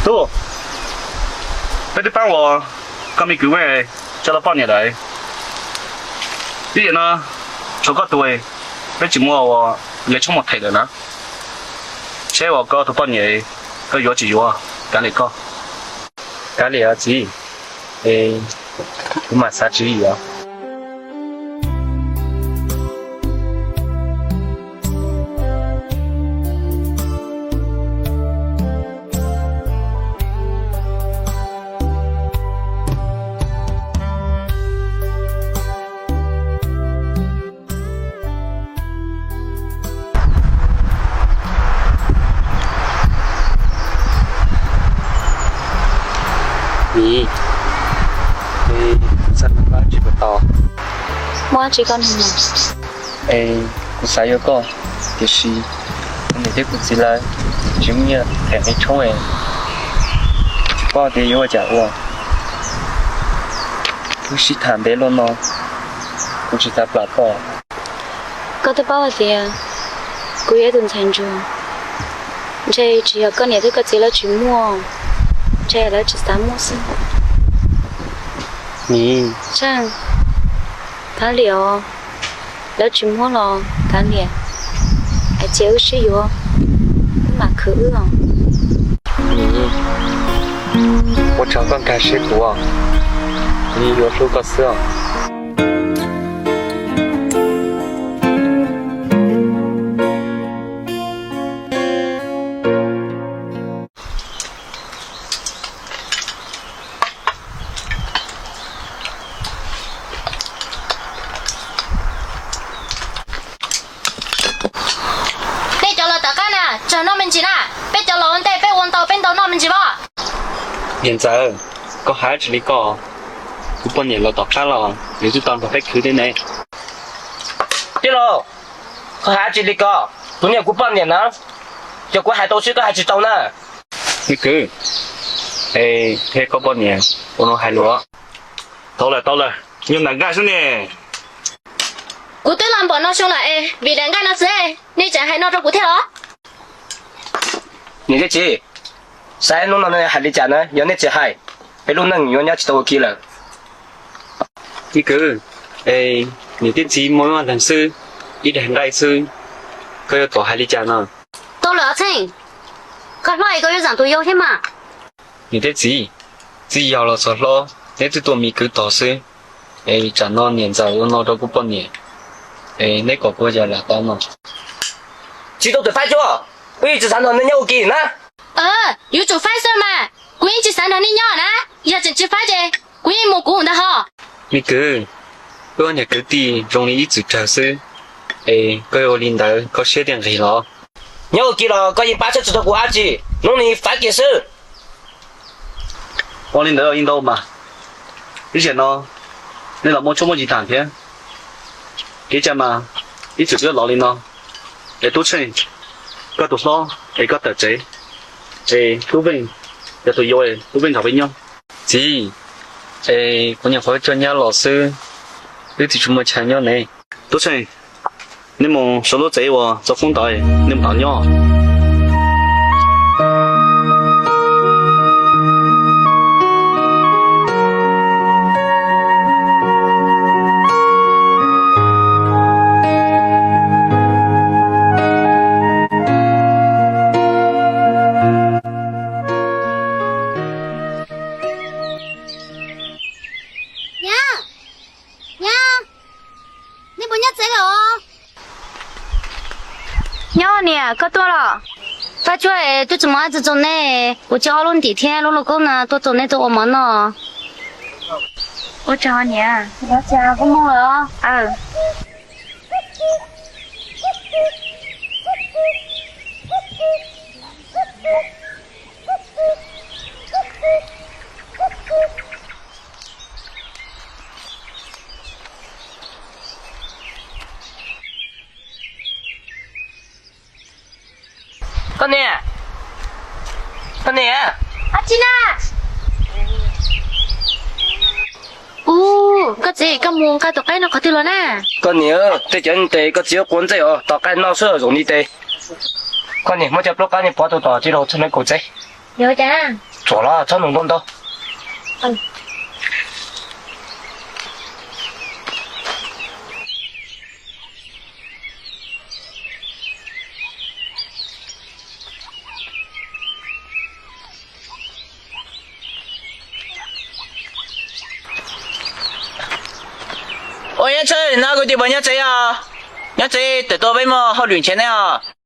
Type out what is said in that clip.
Tub, peb twb paab ua koj me kwv Vej coj lawv poj niam lawm. Ib yam no tshuav koj tug, peb tsis muaj ua le tshoob mos them lawm na. Seb uas koj tug poj niam koj yuav tsis yuav, kav liam koj. Kav liam txiv, es kuv mam xav tswv yim os. Miv, kuv xav nug koj tsis puas tau. Muaj dab tsi koj nug? Es kuv xav yuav koj, tiam sis kuv niam thiab kuv txiv lawv tsis muaj nyiaj them qe tshoob, tsis paub tias yuav ua cas ua. Wb sib tham ntev luaj no, kuv tsis xav plam koj. Koj twb paub hais tias kuv yog ib tug ntxhais ntsuag, ntshe tsis yog koj niam thiab koj txiv lawv tsis muaj, ntshe lawv tsis xav muaj xwb. Miv, Tsheej, kav liam os, lawv tsis muab los kav liam, hais tias wb sib yuav, wb mam khwv wb os. Miv, ua tsaug koj nkag siab kuv, kuv yuav hlub koj xwb os. Nej cov los tom qab na, tsaug noj me ntsis na, peb cov los ua ntej peb ua ntau peb ntau noj me ntsis os. Niam ntxawm, koj hais dab tsi li ko? Kuv poj niam los tom qab los nws twb tau nrog peb khwv thiab ne. Tij laug, koj hais dab tsi li ko? Kuv niam kuv poj niam na, yog kuv hais tau xwb koj hais tsis tau na. Me kwv, es qhia koj poj niam ua no hais lus. Tau lawm tau lawm, yog nram nqaij xwb ne. Kuv twb los npaum no xyoo lawm es vim daim nqaij no xwb nej tseem hais no rau kuv thiab los? Niam thiab txiv, saib hnub no nej hais li cas na, yog nej tsis hais, peb lub neej yuav nyob tsis tau ua ke lawm. Me kwv, es niam thiab txiv muaj ib leeg xwb, ib daim nqaij xwb, koj yuav kom hais li cas no? Tau lawm os Txheej, koj hlob es koj yuav zaam tus yau thiab mas. Niam thiab txiv, txij yau los txog hlob neb twb tuaj me kwv tog xwb, es tsam no niam ntxawm ua no rau kuv poj niam, es neb kom kuv ua cas lam tau no? Tsis tau twm faib cuab, wb yeej tsis xav nrog nej nyob ua ke na. Yuav tsum faib xwb mas, kuv yeej tsis xav nrog nej nyob na, yog tseem tsis faib ces kuv yeej mus kuv ntawd ho. Me kwv, wb ob niag kwv tij zoo li ib txwm tsawg xwb, es koj yuav ua li ntawd koj siab thiaj nqig los? Nyob ua ke los koj yeej pab txhawb tsis tau kuv dab tsi, hnub no faib kiag xwb. Ua li ntawd yeej tau mas, ib zaug no nej los muaj tshoob muaj ntsis tham thiab. Kev cai mas ib txwm twb lov li no, es Tub Tsheej, koj tus hlob es koj tawm tsev, es Tub Veej yog tus yau, Tub Veej nrog peb nyob. Txiv, es kuv nyuam qhuav coj nyab los xwb, wb twb tsis muaj chaw nyob ne. Tub Tsheej, nej mus sau lub tsev uas txo koob ntawd, nej mus tom nyob. Nyab, nyab, nej puas nyob tsev lawm os? Nyob niam, koj tuaj los? Faib cuab es twb tsis muaj dab tsi rau nej, kuv coj ob lub ntim thiab lub lauj kaub no tuaj rau nej tuaj ua mov noj. Ua tsaug niam. Ua tsaug, kuv mus lawm os. Koj niam, koj niam. Ub, koj txiv, koj mus nqa tus qaib no qhov twg los na? Koj niam, tej cov tes koj txiv quav ntsej os, tos qaib noj xwb zoo li tes. Koj niam, muab cov plaub qaib no pov rau tom tij laug txhua leej kaum tsev. Yog cas? Txom los txhob nug ntau ntau. Ua nyob tshawj no kuv tus poj nyob tsev os. Nyob tsev tawm tuaj peb muaj hauj lwm nrhiav neb os.